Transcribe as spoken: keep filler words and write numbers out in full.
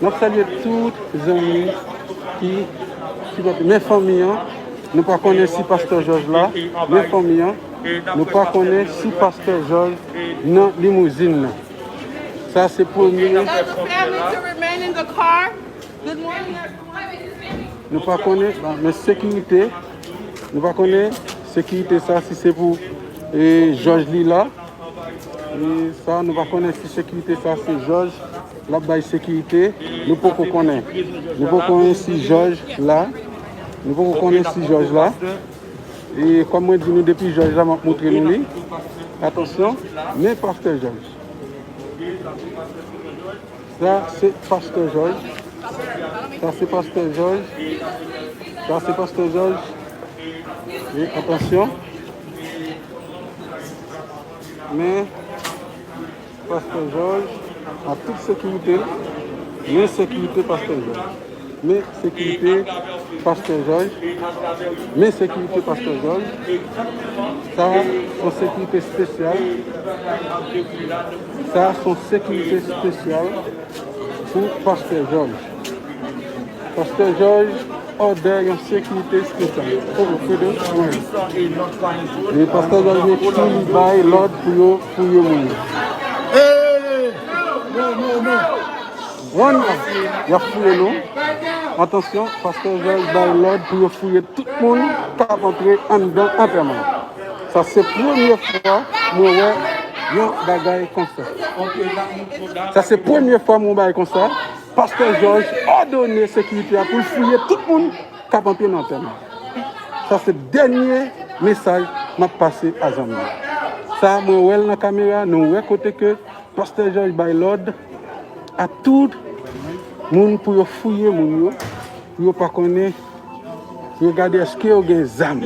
N ap salye tout zanmi ki sipòte. Men fanmi an, nou pa konnen si pastè Jòj la. Men fanmi an, nou pa konnen si pastè Jòj nan limouzin nan. Sa se premye. Tell the family to remain in the car. Good morning, everyone. Nou pa konnen, men sekirite, nou pa konnen sekirite sa si se pou e, Jòj li la. E sa, nou pa konnen si sekirite sa se Jòj l ap bay sekirite. Nou poko konnen. Nou poko konnen si Jòj la. Nou poko konnen si Jòj la. E kòm mwen di nou depi Jòj la, m ap montre nou li. Atansyon, men pastè Jòj. Sa se pastè Jòj. Sa se pastè Jòj. Sa se pastè Jòj. E atansyon. Men pastè Jòj, ak tout sekirite l, men sekirite pastè Jòj. Men sekirite pastè Jòj. Men sekirite pastè Jòj. Sa se yon sekirite espesyal. Sa se yon sekirite espesyal pou pastè Jòj. Pastè Jòj òdè yon sekirite espesyal. Oh, Fredo, wi. E pastè Jòj menm tou li bay lòd pou yo fouye moun yo. One, y ap fouye nou. Atansyon, pastè Jòj bay lòd pou yo fouye tout moun k ap antre anndan antèman. Sa se premye fwa mwen wè yon bagay konsa. Sa se premye fwa mwen wè yon bagay konsa. Pastè Jòj òdone sekirite a pou l fouye tout moun k ap antre nan antèman. Sa se dènye mesaj m ap pase a zanmi. Sa mwen wè l nan kamera, nou wè kote ke pastè Jòj bay lòd a tout moun pou yo fouye moun yo, pou yo pa konnen, pou yo gade èske yo gen zam.